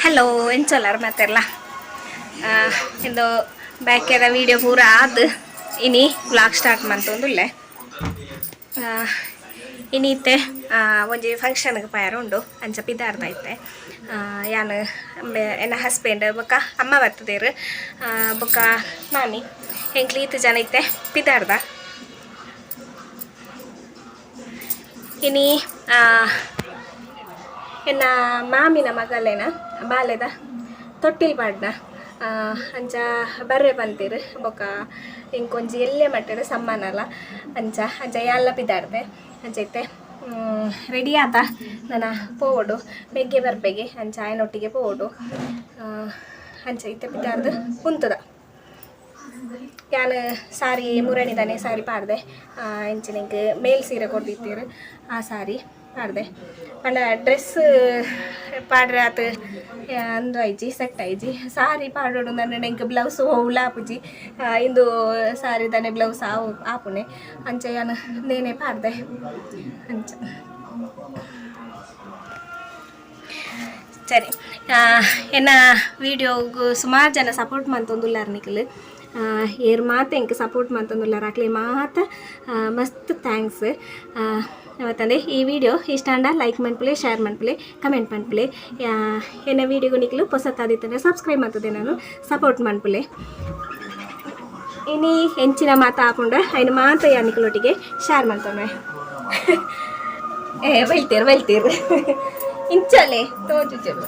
Hello ಎಂಚೊಲ್ಲಾರ ಮಾತೆರ್ಲ ಇಂದು ಬ್ಯಾಕೆದ video ಪೂರ ಆದ್ ಇನಿ ವ್ಲಾಗ್ ಸ್ಟಾರ್ಟ್ ಮಂತೊಂದುಲ್ಲೆ. ಇನಿ ಇತ್ತೆ ಒಂಜಿ ಫಂಕ್ಷನ್ಗೆ ಪೋಯರ ಉಂಡು ಅಂಚ ಪಿದಾರ್ದ ಇತ್ತೆ. ಯಾನ್ ಎನ್ನ ಹಸ್ಬೆಂಡ್ ಬೊಕ್ಕ ಅಮ್ಮ ಬರ್ತದೇರು ಬೊಕ್ಕ ಮಾಮಿ ಎಂಕ್ಲು ಈತ್ ಜನ ಇತ್ತೆ ಪಿದಾರ್ದ. ಇನಿ ಎನ್ನ ಮಾಮಿನ ಮಗಲೇನ ಬಾಲೆದ ತೊಟ್ಟಿಲ್ ಪಾಡ್ನ ಅಂಚ ಬರ್ರೆ ಪಂತೀರು ಬೊಕ್ಕ ಇಂಕೊಂಜಿ ಎಲ್ಲೆ ಮಟ್ಟದ ಸಮ್ಮಾನಲ ಅಂಚ ಅಂಚ ಯಾನ್ಲ ಪಿದಾರ್ದೆ ಅಂಚ ಇತ್ತೆ ರೆಡಿ ಆತ ನನ್ನ ಪೋವೊಡು ಬೆಗ್ಗೆ ಬರ್ಪೆಗೆ ಅಂಚ ಆಯನೊಟ್ಟಿಗೆ ಪೋವೊಡು ಅಂಚ ಇತ್ತೆ ಪಿದಾರ್ದು ಉಂತುದ. ಯಾನ್ ಸಾರಿ ಮುರಣಿದಾನೆ ಸಾರಿ ಪಾಡ್ದೆ ಇಂಚಿನ ಮೇಲ್ ಸೀರೆ ಕೊರ್ದಿತ್ತೀರು ಆ ಸಾರಿ ಪಾಡ್ದೆ ಪಂಡ ಡ್ರೆಸ್ ಪಾಡ್ರೆ ಆತು ಅಂದು ಆಯ್ಜಿ ಸೆಟ್ ಆಯ್ಜಿ ಸಾರಿ ಪಾಡೋಡು ನನ್ನ ಎಂಕ್ ಬ್ಲೌಸ್ ಓವುಲ ಆಪುಜಿ ಇಂದು ಸಾರಿ ದಾನೆ ಬ್ಲೌಸ್ ಆವು ಆಪುನೆ ಅಂಚ ಯಾನ್ ನೇನೆ ಪಾಡ್ದೆ ಅಂಚ. ಸರಿ ಎನ್ನ ವೀಡಿಯೋಗು ಸುಮಾರು ಜನ ಸಪೋರ್ಟ್ ಮಂತೊಂದುಲ್ಲಾರ್ ನಿಕುಲು ಏರ್ ಮಾತ ಎಂಕ್ ಸಪೋರ್ಟ್ ಮಂತೊಂದುಲ್ಲಾರ್ ಅಕ್ಲೆ ಮಾತ ಮಸ್ತ್ thanks. ಅವತ್ತಂದೆ ಈ ವಿಡಿಯೋ ಇಷ್ಟ ಆಂಡ ಲೈಕ್ ಮನ್ಪುಲೆ ಶೇರ್ ಮನ್ಪುಲೆ ಕಮೆಂಟ್ ಮನ್ಪುಲೆ ಎನ್ನ ವೀಡಿಯೋಗು ನಿಕುಲು ಪೊಸತಾದಿತ್ತಂದ್ರೆ ಸಬ್ಸ್ಕ್ರೈಬ್ ಮಂತುದೆ ನಾನು ಸಪೋರ್ಟ್ ಮನ್ಪುಲೆ. ಇನಿ ಎಂಚಿನ ಮಾತ ಆಪುಂಡ ಐನ ಮಾತ ಯಾನ್ ನಿಕುಲೊಟ್ಟಿಗೆ ಶೇರ್ ಮಂತೊನ್ವೆ. ಏ ಬೈಲ್ತೇರು ಬೈಲ್ತೇರು ಇಂಚಲೆ ತೋಜುಜೆರು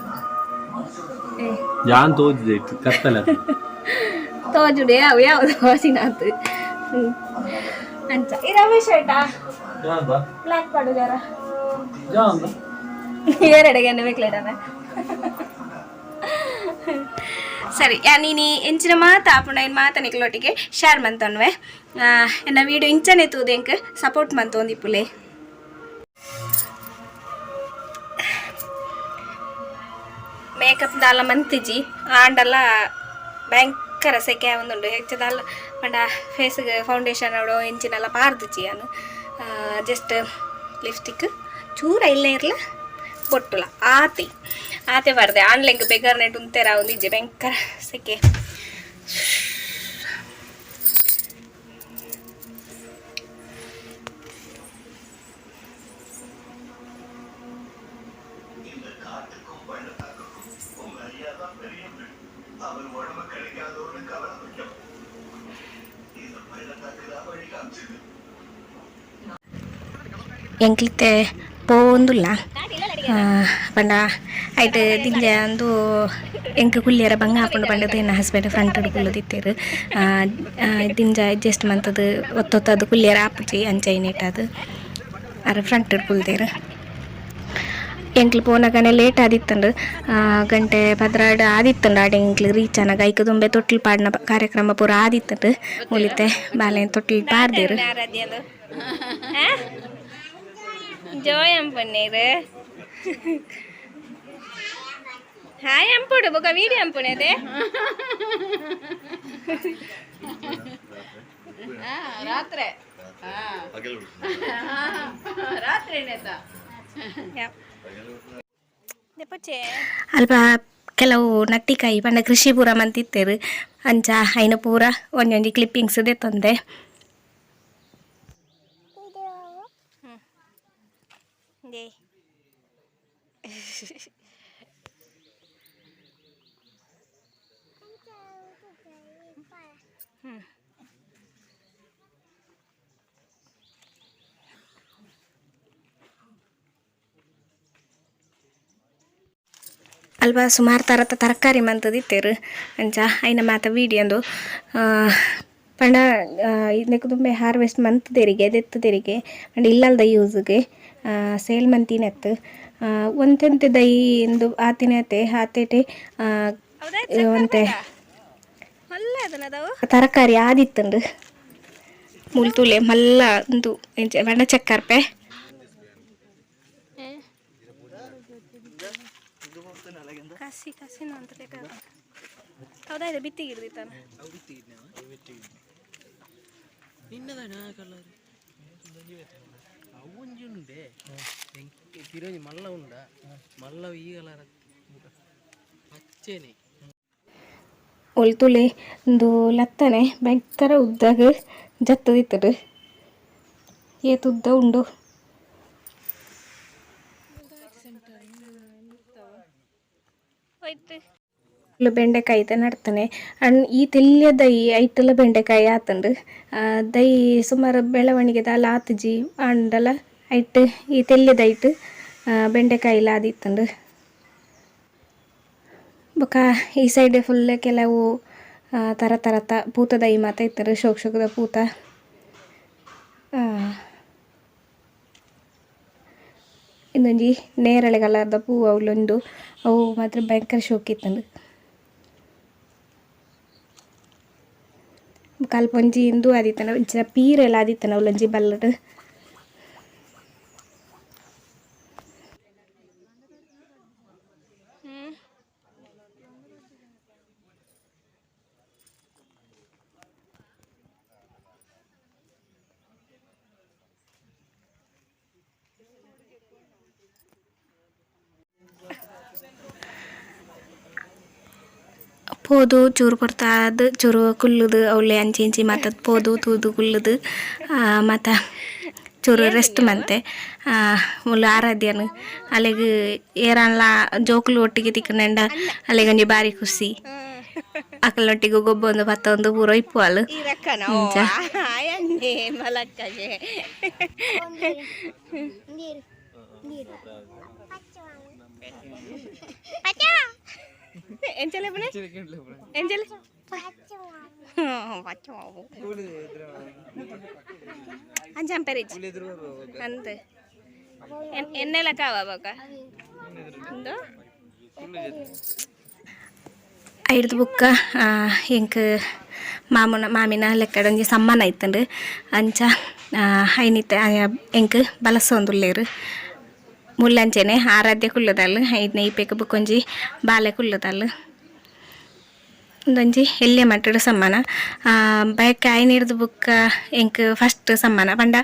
ಯಾನ್ ತೋಜುದೆ ಕತ್ತಲ ತೋಜುಡೆ ಯಾವ ಯಾವುದು ವಾಸಿನಾತ್ ಅಂಚ. ಈ ರಮೇಶ್ ಆಯ್ತಾ ಬ್ಲ್ಯಾಕ್ ಪಾಡುದಾರ ಏರೆಡೆಗೆ ಬೇಕ್ಲೇಡಾನ. ಸರಿ ನೀನಿ ಎಂಚಿನ ಮಾತ ಆಪುಂಡ ಇನ್ ಮಾತ ನಿಕ್ಲೊಟ್ಟಿಗೆ ಶೇರ್ ಮಂತೊನ್ವೆ. ಎನ್ನ ವೀಡಿಯೋ ಇಂಚನೆ ತೂದು ಎಂಕ್ ಸಪೋರ್ಟ್ ಮಂತೊಂದಿಪ್ಪುಲೆ. ಮೇಕಪ್ ದಾಲ ಮಂತಿಜಿ ಆಂಡಲ ಭಯಂಕರ ಸೆಕೆ ಆವೊಂದುಂಡು ಹೆಚ್ಚ ದಾಲ ಪಂಡ ಫೇಸ್ಗೆ ಫೌಂಡೇಶನ್ ಅವಡು ಎಂಚಿನೆಲ್ಲ ಪಾರ್ದಿಜಿ ಯಾನ್ ಜಸ್ಟ್ ಲಿಪ್ಸ್ಟಿಕ್ ಚೂರ ಇಲ್ಲ ಇರ್ಲ ಬೊಟ್ಟುಲ ಆತೆ ಆತೆ ಪಾಡ್ದೆ ಆನ್ಲೆಂಗ್ ಬೆಗರ್ನೆಟ್ ಉಂತೆರ ಒಂದಿಜ್ಜಿ ಭಯಂಕರ ಸೆಕೆ. ಎಂಕ್ಲಿತ್ತೆ ಪೋವೊಂದುಲ್ಲ ಪಂಡ ಐಟ್ ದಿಂಜ ಅಂದು ಎಂಕ್ ಕುಲ್ಲಿಯರ ಬಂಗ ಆಪುಂಡು ಪಂಡದು ಎನ್ನ ಹಸ್ಬೆಂಡ್ ಫ್ರಂಟ್ ಕುಲ್ಲುದಿತ್ತೆರ್ ದಿಂಜ ಅಡ್ಜಸ್ಟ್ ಮಂತುದು ಒತ್ತೊತ್ತದು ಕುಲ್ಲಿಯರ ಆಪುಜಿ ಅಂಚ ಇನೇಟಾದ್ ಅರ್ ಫ್ರಂಟ್ ಕುಲ್ದೆರ್. ಎಂಕ್ಲು ಪೋನಗನೆ ಲೇಟ್ ಆದಿತ್ತುಂಡು ಗಂಟೆ 12 ಆದಿತ್ತುಂಡು ಆಡೆ ಎಂಕ್ಲು ರೀಚ್ ಆನಗ ಐಕ್ ದುಂಬೆ ತೊಟ್ಟಿಲ್ ಪಾಡ್ನ ಕಾರ್ಯಕ್ರಮ ಪೂರ ಆದಿತ್ತುಂಡು ಮುಲಿತೆ ಬಾಲೆ ತೊಟ್ಟಿಲ್ ಪಾಡ್ದೆರ್. ಜೋಯ್ ಅಂಪುನೇರು ಹಾಯ್ ಅಂಪುಡು ಬೊಕ ವೀಡಿಯೋ ಅಂಪುನೇದೆ ರಾತ್ರಿ ರಾತ್ರಿ ಅಲ್ಪ ಕೆಲವು ನಟ್ಟಿಕಾಯಿ ಪಂಡ ಕೃಷಿ ಪೂರ ಮಂತಿತ್ತೆರ್ ಅಂಚ ಐನ ಪೂರ ಒಂಜೊಂಜಿ ಕ್ಲಿಪ್ಪಿಂಗ್ಸ್ ದೆತ್ತೊಂದೆ. ಅಲ್ಪ ಸುಮಾರು ತರತ ತರಕಾರಿ ಮಂತುದಿತ್ತೆರ್ ಅಂಚ ಐನ ಮಾತ ವೀಡಿಯೋಂದು ಪಂಡ ನೆಕ್ಕ್ ದುಂಬೆ ಹಾರ್ವೆಸ್ಟ್ ಮಂತುದೆರಿಗೆ ದೆತ್ತುದೆರಿಗೆ ಪಂಡ ಇಲ್ಲಲ್ದ ಯೂಸ್ಗೆ ಸೇಲ್ ಮಂತಿನತ್ ಒಂತೆಂತೆ ದೈ ಇಂದು ಆತಿನತೆ ಆತೇಟೆ ಒಂತೆ ತರಕಾರಿ ಆದಿತ್ತುಂಡು ಮೂಲು ತೂಲೆ ಮಲ್ಲ ಉಂದು ಎಂಚ ಪಂಡ ಚಕ್ಕರ್ಪೆ. ಕಸಿ ಕಸಿನ ಅಂತ ಹೌದಾ ಇದೆ ಬಿತ್ತಿಗಿರ್ದಿತ್ತಾನ ಕಲರ್ ಅವು ಒಂಜಿ ಉಂಡೆ ಪಿರೋಂಜಿ ಮಲ್ಲ ಉಂಡ ಮಲ್ಲ ಈ ಕಲರ್. ಒಲ್ತುಲೆ ಉಂದು ಲತ್ತನೆ ಭಯಂಕರ ಉದ್ದಾಗ ಜತ್ತದಿತ್ತದು ಏತ್ ಉದ್ದ ಉಂಡು. ಬೆಂಡೆಕಾಯಿ ನಡ್ತಾನೆ ಅಣ್ ಈ ತೆಲ್ಯ ದೈ ಐಟಲ ಬೆಂಡೆಕಾಯಿ ಆತಂಡು. ದೈ ಸುಮಾರು ಬೆಳವಣಿಗೆ ದಾಲ ಆತುಜಿ ಆಂಡಲ ಐಟ್ ಈ ತೆಲ್ಯ ದೈಟ್ ಬೆಂಡೆಕಾಯಿಲ ಆದಿತ್ತುಂಡು. ಬೊಕ ಈ ಸೈಡ್ ಫುಲ್ ಕೆಲವು ತರ ತರತ ಪೂತ ದೈ ಮಾತ ಇತ್ತುಂಡು, ಶೋಕ್ ಶೋಕುದ ಪೂತ. ಇಂದೊಂಜಿ ನೇರಳೆ ಕಲರ್ದ ಪೂ ಅವ್ಲುಂಡು, ಅವು ಮಾತ್ರ ಭಯಂಕರ ಶೋಕು ಇತ್ತುಂಡು. ಬೊಕ ಅಲ್ಪ ಒಂಜಿ ಇಂದು ಆದಿತ್ತುಂಡು, ಇಂಚಿನ ಪೀರೆಲ ಆದಿತ್ತುಂಡು ಅವ್ಲೊಂಜಿ ಬಲ್ಲಡ್. ಪೋದು ಚೂರು ಪೊರ್ತಾದ್ ಚೂರು ಕುಲ್ಲುದು ಅವ್ಲೆ ಅಂಚಿ ಇಂಚಿ ಮಾತ ಪೋದು ತೂದು ಕುಲ್ಲುದು ಮಾತ ಚೂರು ರೆಸ್ಟ್ ಮಂತೆ. ಮುಲು ಆರಾಧ್ಯನ್ ಅಲೆಗ್ ಏರಾನ್ಲ ಜೋಕುಲು ಒಟ್ಟಿಗೆ ತಿಕ್ಕುಂಡ ಅಲೆಗ್ ಒಂಜಿ ಬಾರಿ ಖುಷಿ. ಅಕಲ್ನೊಟ್ಟಿಗೆ ಗೊಬ್ಬೊಂದು ಪತ್ತೊಂದು ಪೂರ ಇಪ್ಪುವಲ್. ಇಂಚ ಎಂಚಲೆ ಪುಣೆ ಎಂಚಲೆ ಅಂಚ ಪೆರಿಜ್ ಅಂದ್ ಎನ್ನೆಲ ಕಾವ ಬೊಕ ಉಂದು. ಐಡ್ದ್ ಬೊಕ್ಕ ಎಂಕ್ ಮಾಮುನ ಮಾಮಿನ ಲೆಕ್ಕಡ್ ಒಂಜಿ ಸಮ್ಮನ ಇತ್ತುಂಡು. ಅಂಚ ಐನಿತ ಎಂಕ್ ಬಲಸೊಂದುಲ್ಲೆರ್. ಮುಲ್ಲಂಚನೆ ಆರಾಧ್ಯ ಕುಲ್ಲುದಲ್, ಐನ ಇಪೆಕ್ ಬೊಕೊಂಜಿ ಬಾಲೆ ಕುಲ್ಲುದಲ್. ಉಂದೊಂಜಿ ಎಲ್ಯ ಮಟ್ಟಡ್ ಸಮ್ಮನ. ಬಯಕೆ ಐನಿರ್ದ್ ಬೊಕ್ಕ ಎಂಕ್ ಫಸ್ಟ್ ಸಮ್ಮನ ಪಂಡ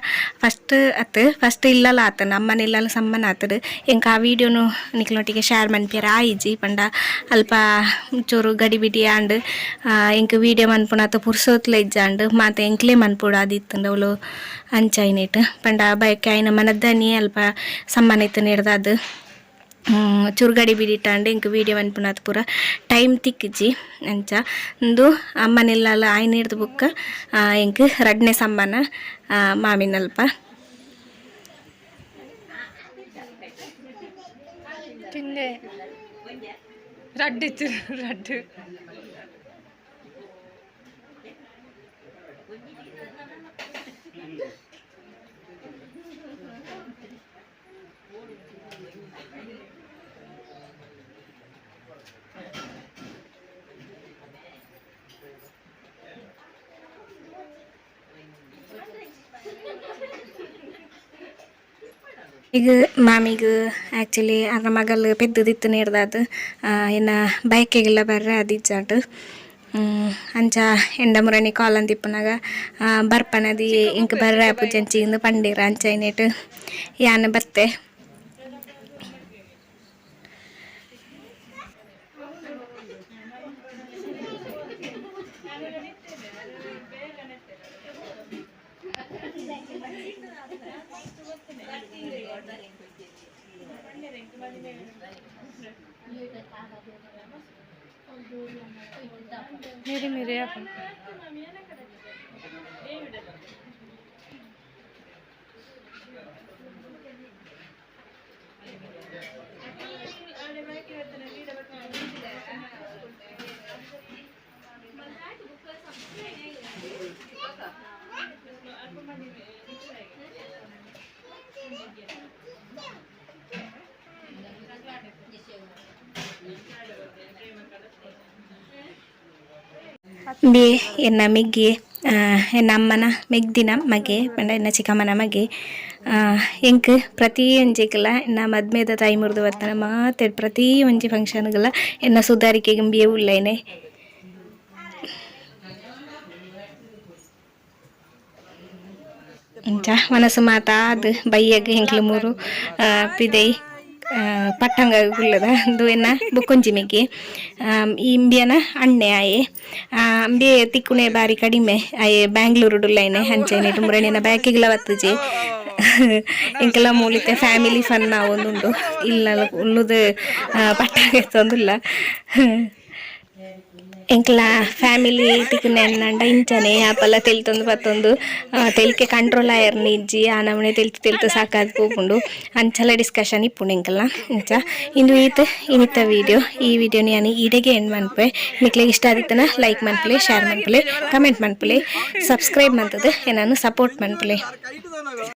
ಫಸ್ಟ್ ಅತ್ತ್ ಫಸ್ಟ್ ಇಲ್ಲಲ ಆತುಂಡು, ಅಮ್ಮನ ಇಲ್ಲಲ ಸಮ್ಮನ ಆತುಂಡು. ಎಂಕ್ ಆ ವೀಡಿಯೋನು ನಿಕ್ಲ್ನೊಟ್ಟಿಗೆ ಶೇರ್ ಮನ್ಪಿಯರ ಆಯಿಜಿ, ಪಂಡ ಅಲ್ಪ ಚೂರು ಗಡಿಬಿಡಿ ಆಂಡ್. ಎಂಕ್ ವೀಡಿಯೋ ಮನ್ಪುನಾತ್ ಪುರ್ಸೊತ್ಲ ಇಜ್ಜಾಂಡ್, ಮಾತ ಎಂಕ್ಲೇ ಮನ್ಪೊಡು ಆದಿತ್ತುಂಡು ಅವ್ಲು. ಅಂಚ ಐನೆಟ್ ಪಂಡ ಬಯಕೆ ಆಯಿನ ಮನದಾನಿಯೇ ಅಲ್ಪ ಸಮ್ಮನ ಇತ್ತಿನ ಹಿಡ್ದಾದ್ ಚೂರು ಗಡಿಬಿಡಿಟಾಂಡ್, ಎಂಕ್ ವೀಡಿಯೋ ಮನ್ಪುನಾತ್ ಪೂರ ಟೈಮ್ ತಿಕ್ಕಿಜಿ. ಅಂಚ ಉಂದು ಅಮ್ಮನಿಲ್ಲಲ ಆಯ್ನಿರ್ದ್ ಬೊಕ್ಕ ಎಂಕ್ ರಡ್ಡನೇ ಸಮ್ಮನ ಮಾಮಿನಲ್ಪ. ತಿಂದೆ ರಡ್ಡು ಇತ್ತು ರಡ್ಡು. ಈಗ ಮಾಮಿಗ್ ಆ್ಯಕ್ಚುಲಿ ಅರ್ನ ಮಗಲ್ ಪೆದ್ದುದಿತ್ತು ನೇರ್ದಾದ್ ಎನ್ನ ಬಯಕೆಗೆಲ್ಲ ಬರ್ರೆ ಆದಿಜ್ಜಾಂಡ್. ಅಂಚ ಎಂಡ ಮುರಣಿ ಕಾಲಂದಿಪ್ಪುನಗ ಬರ್ಪನದಿ ಎಂಕ್ ಬರ್ರೆ ಆಪುಜಿ ಅಂಚಿ ಪಂಡೇರ್. ಅಂಚ ಐನೆಟ್ ಯಾನ್ ಬತ್ತೆ. मेरे मेरे ಬಿ ಎನ್ನ ಮೆಗ್ಗಿ, ಎನ್ನ ಅಮ್ಮನ ಮೆಗ್ದಿನ ಮಗೆ ಪಂಡ ಎನ್ನ ಚಿಕ್ಕಮ್ಮನ ಮಗೆ. ಎಂಕ್ ಪ್ರತಿ ಒಂಜಿಕ್ಲ ಎನ್ನ ಮದ್ಮೆದ ತಾಯಿ ಮುರ್ದು ಬರ್ತನ ಮಾತೆ ಪ್ರತಿ ಒಂಜಿ ಫಂಕ್ಷನ್ಗಳ ಎನ್ನ ಸುಧಾರಿಕೆಗೆ ಇಂಬಿಯೇ ಉಳ್ಳೇನೆ. ಇಂಚ ಮನಸ್ಸು ಮಾತ ಆದ್ ಬಯ್ಯಗ್ ಎಂಕ್ಲು ಮೂರು ಪಿದೈ ಪಟ್ಟಂಗ ಕುಲ್ಲದ ಇಂದು ಎನ್ನ ಬೊಕ್ಕೊಂಜಿ ಮೆಗ್ಗೆ. ಇಂಬಿಯನ ಅಣ್ಣೆ ಆಯೆ. ಅಂಬೆ ತಿಕ್ಕುನೆ ಬಾರಿ ಕಡಿಮೆ. ಆಯೆ ಬ್ಯಾಂಗ್ಳೂರುಡುಲ್ಲೈನೆ. ಅಂಚನೆ ಮುರಣಿನ ಬ್ಯಾಕಿಗ್ಲ ಬತ್ತುಜಿ. ಎಂಕಲ ಮೂಲಿತೆ ಫ್ಯಾಮಿಲಿ ಫನ್ ಆವೊಂದುಂಡು. ಇಲ್ಲ ಉಲ್ಲುದು ಪಟ್ಟಂಗ ಎತ್ತೊಂದುಲ್ಲ. ಎಂಕ್ಲ ಫ್ಯಾಮಿಲಿ ತಿಕ್ಕುನೆ ಎನ್ನಂಡ ಇಂಚನೆ ಯಾಪಲ ತೆಲ್ತೊಂದು ಬತ್ತೊಂದು, ತೆಲಿಕೆ ಕಂಟ್ರೋಲ್ ಆಯರ್ನ ಇಜ್ಜಿ. ಆ ನಮೂನೆ ತೆಲ್ತು ತೆಲ್ತು ಸಾಕಾದ್ ಪೋಪುಂಡು. ಅಂಚಲ ಡಿಸ್ಕಷನ್ ಇಪ್ಪುಂಡು ಎಂಕಲ್ನ. ಇಂಚ ಇಂದು ಈತ್ ಇನಿತ ವೀಡಿಯೋ. ಈ ವಿಡಿಯೋನ ಯಾನ್ ಈಡೆಗೆ ಎಂಡ್ ಮನ್ಪೆ. ನಿಕ್ಲೆಗ್ ಇಷ್ಟ ಆದಿತ್ತನ ಲೈಕ್ ಮನ್ಪುಲೆ, ಶೇರ್ ಮನ್ಪುಲೆ, ಕಮೆಂಟ್ ಮನ್ಪುಲೆ, ಸಬ್ಸ್ಕ್ರೈಬ್ ಮಂತುದು ಎನ್ನನ್ ಸಪೋರ್ಟ್ ಮನ್ಪುಲೆ.